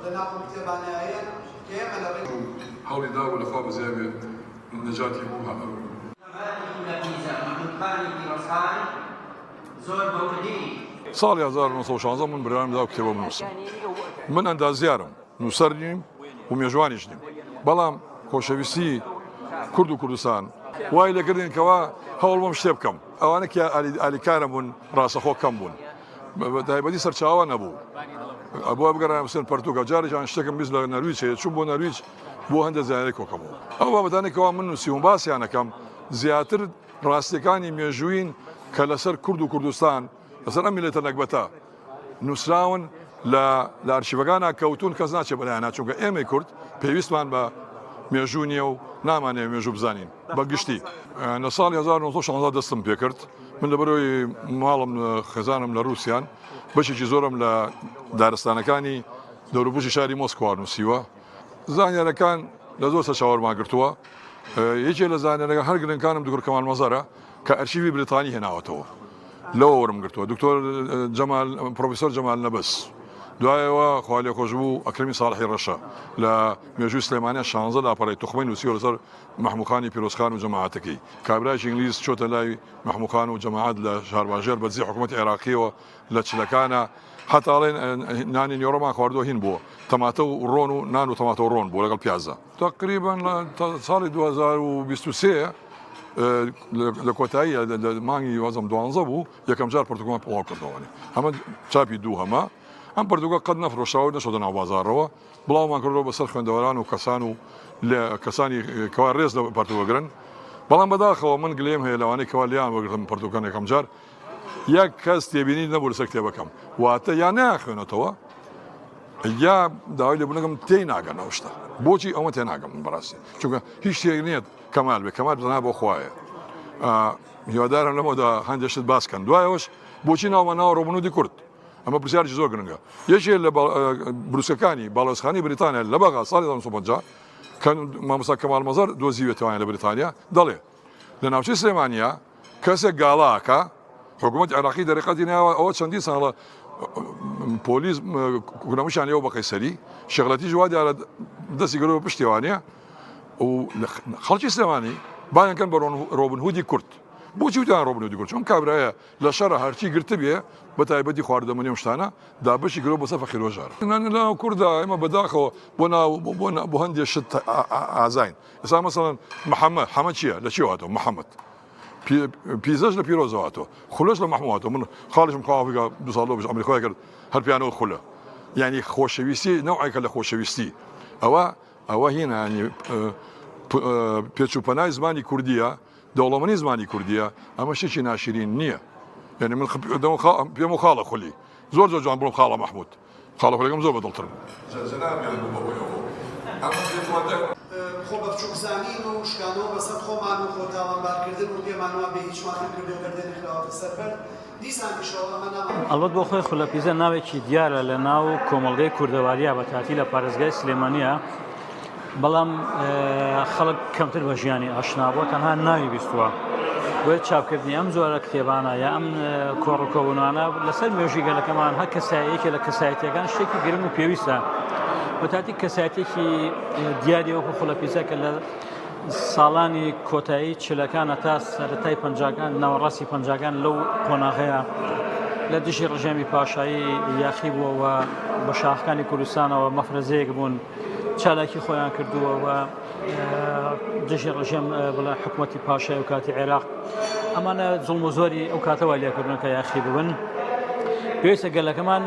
لەناو ئەم کتێبانەیە کە ئێمە لە ڕێی. هەوڵی دابوو لە خوا بەزیاد بێ نەجاتی بوو. خەباتی خولەپیزە مەحمود خانی پیرۆزخان زۆر بە وردی. ساڵی 1916 من بڕیارم دا کتێبە بنووسم. من ئەندازیارم، نووسەر نیم و مێژوانیش نیم، بەڵام خۆشەویستی کورد و کوردستان وای لێکردین کەوا هەوڵ بەم شتێ بکەم. ئەوانە کە ئالیکارم بوون ڕاستەخۆ کەم بوون. تایبەتی سەرچاوە نەبوو بۆ بگەڕام سەر پەرتوکە جارێکیان شتێکم بیست لە نەرویج هەیە چوون بۆ نەرویج بۆ هەندێک زانیاری کۆکەمەوە ئەو بابەتانەی کەوا من نووسیوم باسیانەکەم زیاتر ڕاستیەکانی مێژووین کە لەسەر کورد و کوردستان لەسەر ئەم میللەتە نەگبەتە نووسراون لە لە ئەرشیفەکانە کەوتون کەس ناچێت بەلایانە چونکە ئێمەی کورد پێویستمان بە مێژوو نییە و نامانەوێت مێژوو بزانین بە گشتی. لە ساڵی 1916 دەستم پێکرد من لەبەرەوەی ماڵم خێزانم لە رووسیان بەشێکی زۆرم لە دارستانەکانی دەوروبوشی شاری مۆسکوا نووسیوە زانیارەکان لە زۆر سەرچاوەرمان گرتووە یەکێ لە زانیارەکان هەر گرنگەکانم دکتۆر کەمال مەزەرە کە ئەرشیوی بریتانی هێناوەتەوە لەوە وەرم گرتووە دکتۆر جەمال پرۆفیسۆر جەمال نەبەز دوایەوە خوا لێ خۆش بوو ئەکرەمی ساڵحی ڕەشە لە مێژووی سلێمانیا 16 لاپەڕەی توخمەی نووسیوە لەسەر مەحموخانی پیرۆزخان و جەماعەتەکەی. کابرایەکی ئینگلیز چۆتە لای مەحموخان و جەماعەت لە شارباژێر بە دزی حکوومەتی عێراقییەوە لە چلەکانە هەتا ئەڵێن نانی نیوەڕۆمان خواردووە هین بووە تەماتە و ڕۆن و نان و تەماتە و ڕۆن بووە لەگەڵ پیازە. تەقریبەن لە ساڵی 2023 لە کۆتایی لە مانگی وازم دوانزە بوو یەکەم جار پەرتوکمان بڵاو کردەوە هەمە چاپی دوو هەمە ئەم پەرتوکە قەت نەفرۆشراوە نەچۆتە ناو بازاڕەوە بڵاومان کردەوە بەسەر خوێندەواران و کەسان و لە کەسانی کەوا ڕێز لە پەرتوک وەگرن بەڵام بەداخەوە من گلەیم هەیە لەوانەی کەوا لێیان وەگرتم پەرتوکەکان یەکەم جار یەک کەس تێبینی نەبوو لەسەر کتێبەکەم واتە یا نایانخوێنێتەوە یا داوای لێبوردنەکەم تێی ناگەن ئەو شتە بۆچی ئەوە تێناگەم من بەڕاستی چونکە هیچ شتێک نییە کەمال بێ کەمال تەنها بۆ خوایە هیوادارم لەمەدا هەندێک شت باس کەن دوایەوەش بۆچی ناومان ناوە ڕۆبنودی کورد ئەمە پرسیارێکی زۆر گرنگە. یەکێ لە بروسکەکانی باڵیۆزخانەی بریتانیا لە بەغا ساڵی 1950 کە مامۆستا کەمال مەزەر دۆزیوێتەوەیان لە بریتانیا دەڵێ لە ناوچەی سلێمانیا کەسێک گاڵاکە حکوومەت عێراقی دەرەقەتی ناوە ئەوە چەندین ساڵە پۆلیس گونەمشان لێوە بە قەیسەری شێخلەتیش وا دیارە دەستی گەرەوە پشتیوانە و خەڵکی سلێمانی بایەن کەن بە ڕۆبن هودی کورد بۆچی وتیان ڕۆبن هودی کورد چون کابرایە لە شەڕا هەرچی گرتبێ بە تایبەتی خواردەمەنی و شتانە دابەشی کردوە بەسەر فەقیر و هەژار. لە ناو کوردا ئێمە بەداخەوە بۆ ناو بۆ هەندێ شت ئازاین. ئێستا مەسەڵەن محەممەد حەمە چییە؟ لە چیەوە هاتووە؟ محەممەد. پیزەش لە پیرۆزەوە هاتووە. خولەش لە مەحموو هاتووە. من خاڵیشم خوا عافی کا دوو ساڵ لەوە پێش عەمری خۆی کرد هەر پێیانەوە خولە. یانی خۆشەویستی نەوعێکە لە خۆشەویستی. ئەوە ئەوە هینە یانی پێچ و پەنای زمانی کوردییە. دەوڵەمەنی زمانی کوردیە ئەمە شتێکی ناشرین نییە یعنی من پێم و خاڵە خولی زۆر زۆر جوان بڵم خاڵە مححمود خاڵە خولەکەم زۆر بەدڵتر بوو. جەنابیان بوو بەهۆی ئەوەوە ئەمە پێم وادە. خۆ بە بچووک زانین و شکانەوە بەسەر خۆمان و خۆ تاوانبارکردن و پێمان وابێ هیچمان نەکردووە بەردێ نەخراوەتە سەر بەرد دیسانیشەوە ئەمە نامان. ئەڵبەت بۆ خۆی خولەپیزە ناوێکی دیارە لە ناو کۆمەڵگەی کوردەواریا بە تاتی لە پارێزگای سلێمانییە. بەڵام خەڵک کەمتر بە ژیانی ئاشنا بووە تەنها ناوی بیستووە بۆیە چاپکردنی ئەم جۆرە کتێبانە یا ئەم کۆڕ و کۆبوونانە لەسەر مێژووی گەلەکەمان هەر کەسایەکی لە کەسایەتیەکان شتێکی گرنگ و پێویستە بەتاتی کەسایەتێکی دیاری وەکو خولەپیسە کە لە ساڵانی کۆتایی چلەکان تا سەرەتای پەنجاکان ناوەڕاستی پەنجاکان لەو قۆناغەیە لە دژی ڕژێمی پاشایی یاخی بووە و بە شاخەکانی کوردستانەوە مەفرەزەیەک بوون چالاکی خۆیان کردووە و دژی ڕژێم بڵێ حکوومەتی پاشای و کاتی عێراق ئەمانە زوڵم و زۆری ئەو کاتەوە لێکردن کە یاخی ببن پێویستە گەلەکەمان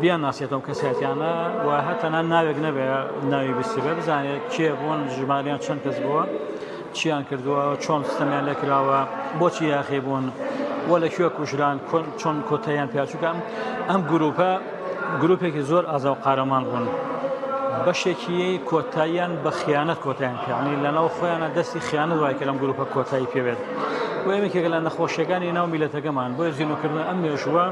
بیان ناسێتەوە کەساتیانە و هەتەنا ناوێک نەبێ ناوی بسیبە بزانێت کێ بوون ژماریان چەند کەس بووە چیان کردووە چۆن ستەمیان لێکراوە بۆچی یاخی بوون و لە کوێ کوژران چۆن کۆتاییان پیاچووکە ئەم گروپە گروپێکی زۆر ئازا و قارەمان بوون بەشێکی کۆتاییان بە خیانەت کۆتایان پێیانی لەناو خۆیانە دەستی خیانەت وای کە لەم گروپە کۆتایی پێوێت بۆ ئێمەکێکە لە نەخۆشیەکانی ناو میلەتەکەمان بۆیە زیینوکردن ئەم مێژووە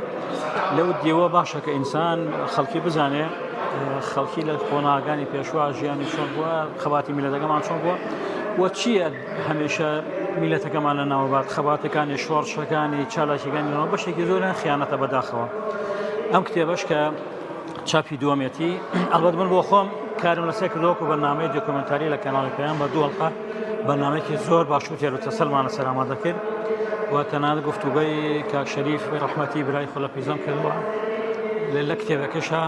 لەو دیوە باشە کە ئینسان خەڵکی بزانێ خەڵکی لە قۆناغانی پێشوا ژیانی چۆن بووە خەباتی میلەتەکەمان چۆن بووە و چییە هەمیشە میلەتەکەمان لە ناوبات خەباتەکانی شۆڕشەکانی چالاکیەکانی ناو بەشێکی زۆریان خیانەتە بەداخەوە ئەم کتێبەش کە. چاپی دووەمێتی ئەڵبەت من بۆ خۆم کارم لەسەر کردووە و بەرنامەی دۆکۆمنتاری لە کەناڵی پەیام بە دوو ئەڵقە بەرنامەیەکی زۆر باش و تێر و تەسەلمان لەسەر ئامادە کرد و تەنانەت گفتوگۆی کاک شەریف ڕەحمەتی برای خولە پیزەم کردووە لە کتێبەکەشا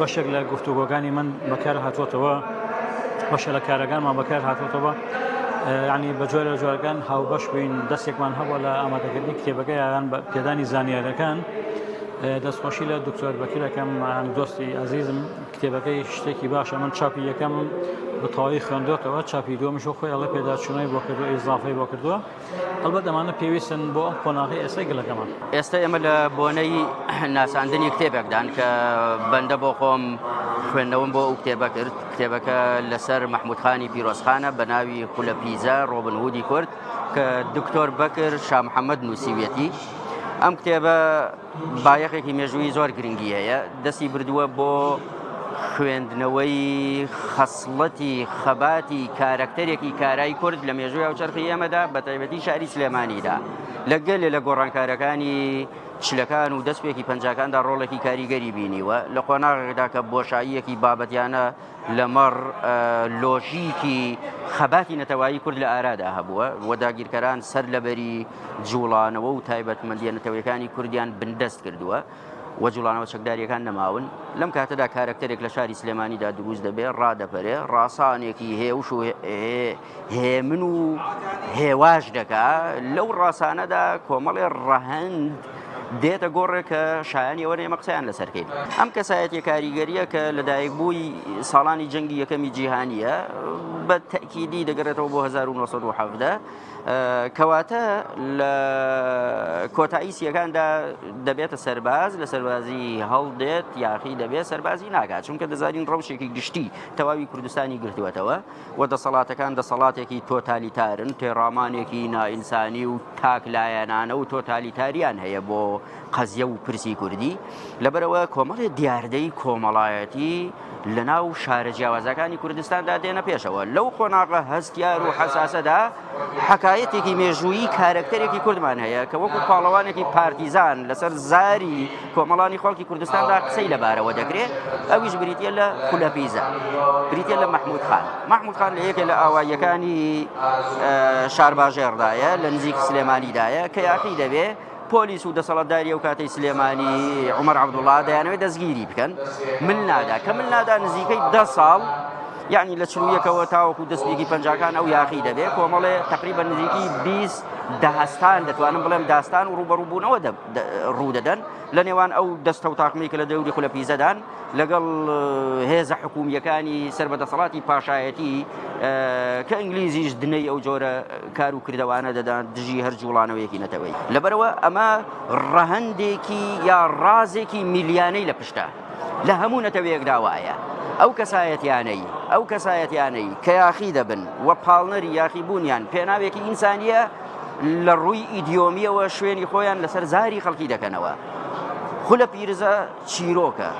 بەشێک لە گفتوگۆگانی من بەکار هاتووەتەوە بەشە لە کارەکانمان بەکار هاتووەتەوە ینی بە جۆرە لە جۆرەکان هاوبەش بووین دەستێکمان هەبووە لە ئامادەکردنی کتێبەکە یان پێدانی زانیارەکان دەستخۆشی لە دکتۆر بەکر ئەکەم دۆستی ئازیزم کتێبەکەی شتێکی باشە من چاپی یەکەمم بە تەواوی خوێندۆتەوە چاپی دووەمیش خۆی ئەڵێ پێداچوونەوەی بۆ کردووە ئیزافەی بۆ کردووە ئەڵبەت ئەمانە پێویستن بۆ ئەم قۆناغی ئێستای گەلەکەمان. ئێستا ئێمە لە بۆنەی ناساندنی کتێبێکدان کە بەندە بۆ خۆم خوێندنەوەم بۆ ئەو کتێبە کرد کتێبەکە لەسەر مەحمود خانی پیرۆزخانە بە ناوی خولە پیزە ڕۆبن هودی کورد کە دکتۆر بەکر شا محەممەد نووسیویەتی ئەم کتێبە بایەخێکی مێژووی زۆر گرنگی هەیە، دەستی بردووە بۆ خوێندنەوەی خەسڵەتی خەباتی کارەکتەرێکی کارای کورد لە مێژووی هاوچەرخی ئێمەدا بە تایبەتی شاری سلێمانیدا لە گەلێ لە گۆڕانکارەکانی چلەکان و دەستپێکی پەنجاکاندا ڕۆڵێکی کاریگەری بینیوە لە قۆناغێکدا کە بۆشاییەکی بابەتیانە لەمەڕ لۆژیکی خەباتی نەتەوایی کورد لە ئارادا هەبووە و داگیرکەران سەر لەبەری جوڵانەوە و تایبەتمەندیە نەتەوەیەکانی کوردیان بندەست کردووە و جوڵانەوە چەکداریەکان نەماون لەم کاتەدا کارەکتەرێک لە شاری سلێمانیدا دروست دەبێ ڕادەپەرێ ڕاسانێکی هێوش و هێمن و هێواش دەکا لەو ڕاسانەدا کۆمەڵێ ڕەهەند دێتە گۆڕێ کە شایانی ئەوە ئێمە قسەیان لەسەر کەین ئەم کەسایەتیە کاریگەریە کە لەدایک بووی ساڵانی جەنگی یەکەمی جیهانیە بە تەکیدی دەگەڕێتەوە بۆ 1970 کەواتە لە کۆتایی سیەکاندا دەبێتە سەرباز لە سەربازی هەڵدێت یاخی دەبێت سەربازی ناکات چونکە دەزانین ڕەوشێکی گشتی تەواوی کوردستانی گرتووەتەوە و دەسەڵاتەکان دەسەڵاتێکی تۆتالیتارن، تێڕامانێکی نائینسانی و تاک لایەنانە و تۆتالیتاریان هەیە بۆ قەزیە و پرسی کوردی، لەبەرئەوە کۆمەڵێ دیاردەی کۆمەڵایەتی لەناو شارە جیاوازەکانی کوردستاندا دێنە پێشەوە، لەو قۆناغە هەستیار و حەساسەدا حەکایەتێکی مێژوویی کارەکتەرێکی کوردمان هەیە کە وەکو پاڵەوانێکی پارتیزان لەسەر زاری کۆمەڵانی خەڵکی کوردستاندا قسەی لەبارەوە دەکرێت ئەویش بریتە لە خولەپیزە بریتە لە مەحمود خان مەحمود خان لە یەکێ لە ئاواییەکانی شارباژێڕدایە لە نزیک سلێمانیدایە کە یاخی دەبێ پۆلیس و دەسەڵاتداری ئەو کاتەی سلێمانی عمر عەبدوڵڵا دەیانەوێت دەستگیری بکەن مل نادا کە مل نادا نزیکەی دە ساڵ یعنی لە چلویەکەوە تاوەکو دەستپێکی پەنجاکان ئەو یاخی دەبێت کۆمەڵێ تقریبا نزیکی 20 داستان دەتوانم بڵێم داستان و ڕوبەڕووبوونەوە ڕوودەدەن لە نێوان ئەو دەستە و تاقمی کە لە دەوری خولە پیزەدان لەگەڵ هێزە حکومییەکانی سەر بە دەسەڵاتی پاشایەتی کە ئینگلیزیش دنەی ئەو جۆرە کار و کردەوانە دەدان دژی هەر جوڵانەوەیەکی نەتەوەی لەبەرەوە ئەمە ڕەهەندێکی یا ڕازێکی میلیانەی لە پشتە لە هەموو نەتەوەیەکدا وایە ئەو کەسایەتیانەی ئەو کەسایەتیانەی کە یاخی دەبن و پاڵنەری یاخیبوونیان پێناوێکی ئینسانیە لە ڕووی ئیدیۆمیەوە شوێنی خۆیان لەسەر زاری خەڵکی دەکەنەوە. خولە پیرزە چیرۆکە،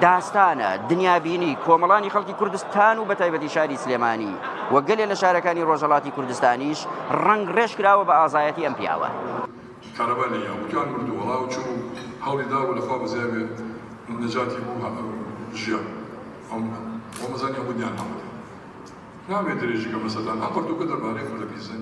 داستانە، دنیابینی کۆمەڵانی خەڵکی کوردستان و بەتایبەتی شاری سلێمانی و گەلێ لە شارەکانی ڕۆژهەڵاتی کوردستانیش ڕەنگڕێژ کراوە بە ئازایەتی ئەم پیاوە. کارەبا لێی یا وتیان مردوو وەڵا و چوو هەوڵی دا و لە خوا بەزیا بێ نەجاتی بوو ژیا ئەم وەمەزانی هەموو دیان هەموو نامەوێ درێژی کەم لەسەرتان ئەم پەرتووکە دەربارەی خولە پیزە.